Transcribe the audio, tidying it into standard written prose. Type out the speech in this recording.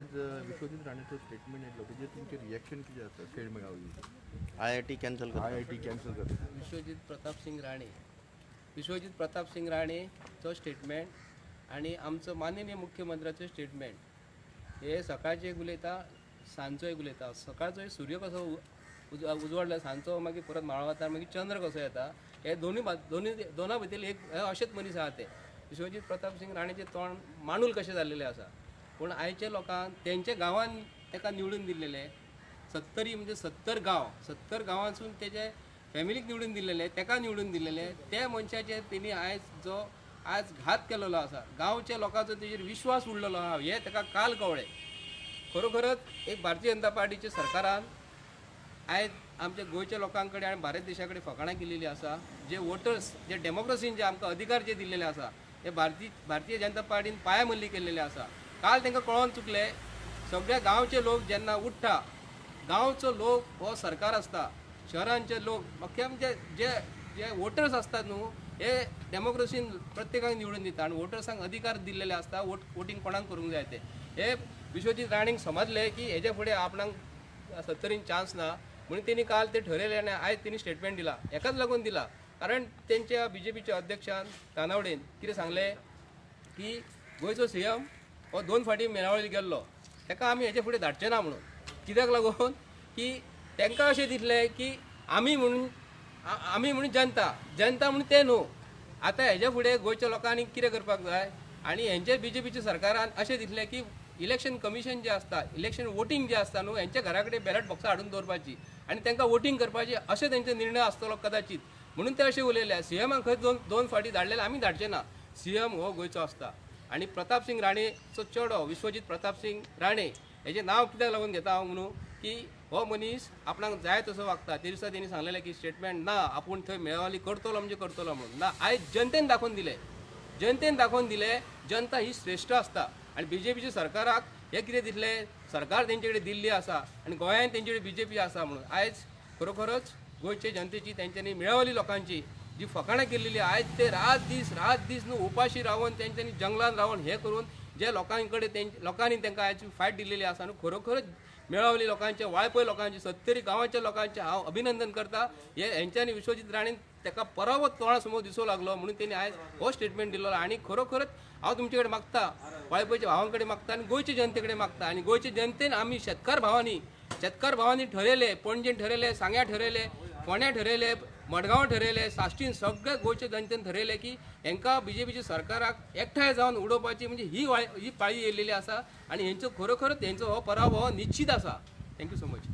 Vishwajit राणेचो statement येयलो तेजेर तुमचें रिएक्शन कितें आसा खेळ Melauli I I T cancel करता. आय I T cancel करता. विश्वजीत प्रताप सिंग राणे, विश्वजीत प्रताप सिंग राणेचो स्टेटमेंट आनी आमचो माननीय मुख्यमंत्र्याचो स्टेटमेंट हे सकाळचे एक उलयता, सांजचो एक उलयता. सकाळचो एक सूर्य कसो उजवाडलो, सांजचो मागीर परत माळो वता, मागीर चंद्र कसो येता, हे दोनूय दोनूय दोना भितर एक हे अशेच मनीस आहा ते. विश्वजीत प्रताप सिंग राणेचें तोंड मांडूल कशें जाल्लेलें आसा, पूण आयच्या लोकांक तेंच्या गांवान ताका निवडून दिल्लेले 70 म्हणजे 70 गांव, 70 गांवांसून तेजे फॅमिलीक निवडून दिल्लेले, तेका निवडून दिल्लेले, त्या मनशाचेर तेणी आयज जो आज घात केलेलो आसा, गांवच्या लोकांचो तेजेर विश्वास उरलेलो आहा, हे तेका काल कवळें. खरोखरच एक भारतीय जनता पार्टीच्या सरकारान आयज आमच्या गोंयच्या लोकां कडेन आनी भारत देशा कडेन फकाणां केलेली आसा. जे वोटर्स जे डेमोक्रेसीन जे आमकां अधिकार जे दिल्लेले आसा, हे भारतीय जनता पार्टीन पांयमल्ली केल्लेले आसा. काल तांकां कळोन चुकले, सगळ्या गांवचे लोक जेन्ना उठ्ठा, गांवचो लोक हो सरकार आसता, शहरांचे लोक मुख्य म्हणजे जे जे वोटर्स आसतात न्हू, हे डेमोक्रेसीन प्रत्येकाक निवडून दिता आनी वोटर्सांक अधिकार दिल्लेले आसता वोट वोटींग कोणाक करूंक जाय ते. हे विश्वजीत राणेक समजले की हेजे फुडें आपणाक सत्तरीन चान्स ना म्हणून तेणी काल ते ठरयले आनी आयज तेणी स्टेटमेंट दिला. हेकाच लागून दिला कारण तेंच्या बीजेपीच्या अध्यक्षान तानावडेन कितें सांगलें की गोंयचो सीएम हो दोन फावटी मेळावळी गेल्लो, ताका आमी हेजे फुडें धाडचे ना म्हणून. कित्याक लागून की तांकां अशें दिसलें की आमी म्हणून जनता, जनता म्हणून ते न्हू. आतां हेजे फुडें गोंयच्या लोकांनी कितें करपाक जाय आनी हेंचे बीजेपीच्या सरकारान अशें दिसलें की इलेक्शन कमिशन जें आसता, इलेक्शन वोटींग जें आसता न्हू, हेंच्या घरा कडेन बॅलट बॉक्सां हाडून दवरपाची आनी तांकां वोटींग करपाची अशें तेंचो निर्णय आसतलो कदाचित, म्हणून ते अशें उलयले. सीएमाक खंय दोन दोन फावटी धाडलेले, आमी धाडचे ना. सीएम हो गोंयचो आसता आनी प्रताप सिंग राणेचो चेडो विश्वजीत प्रताप सिंग राणे हेजें नांव कित्याक लागून घेता हांव म्हणून की हो मनीस आपणाक जाय तसो वागता. ते दिसा तेणी सांगलेलें की स्टेटमेंट ना, आपूण थंय मेळावली करतलो म्हणजे करतलो म्हणून ना. आयज जनतेन दाखोवन दिलें, जनतेन दाखोवन दिलें, जनता ही श्रेश्ठ आसता. आनी बीजेपीच्या सरकाराक हें कितें दिसलें, सरकार तेंचे कडेन दिल्ली आसा आनी गोंयांत तेंचे कडेन बीजेपी आसा म्हणून आयज खरोखरच गोंयचे जनतेची तेंच्यांनी मेळवली लोकांची जी फकाणां केल्लेली, आयज ते रात दीस न्हू उपाशी रावन तेंच्यांनी जंगलान रावन हे करून जे लोकां कडेन लोकांनी तांकां आयज फायट दिल्लेली आसा न्हू, खरोखरच मेळवली लोकांचे, वाळपय लोकांचे, सत्तरी गांवाच्या लोकांचे हांव अभिनंदन करता. हे हेंच्यांनी विश्वजीत राणेन ताका परावत तोंडा समोर दिसूं लागलो म्हणून तेणी आयज हो स्टेटमेंट दिलो. आनी खरोखरच हांव तुमचे कडेन मागता, वाळपयच्या भावां कडेन मागता आनी गोंयच्या जनते कडेन मागता. आनी गोंयच्या जनतेन आमी शेतकार भावांनी ठरयले, पणजेन ठरयले, सांग्या ठरयले, फोंड्या ठरयले, मडगांव ठरयले, साश्टीन सगळे गोंयच्या जनतेन ठरयले की हेंकां बीजेपीच्या सरकाराक एकठांय जावन उडोवपाची म्हणजे ही पाळी येयलेली आसा आनी हेंचो खरोखरच हेंचो हो पराभव हो निश्चीत आसा. Thank you so much.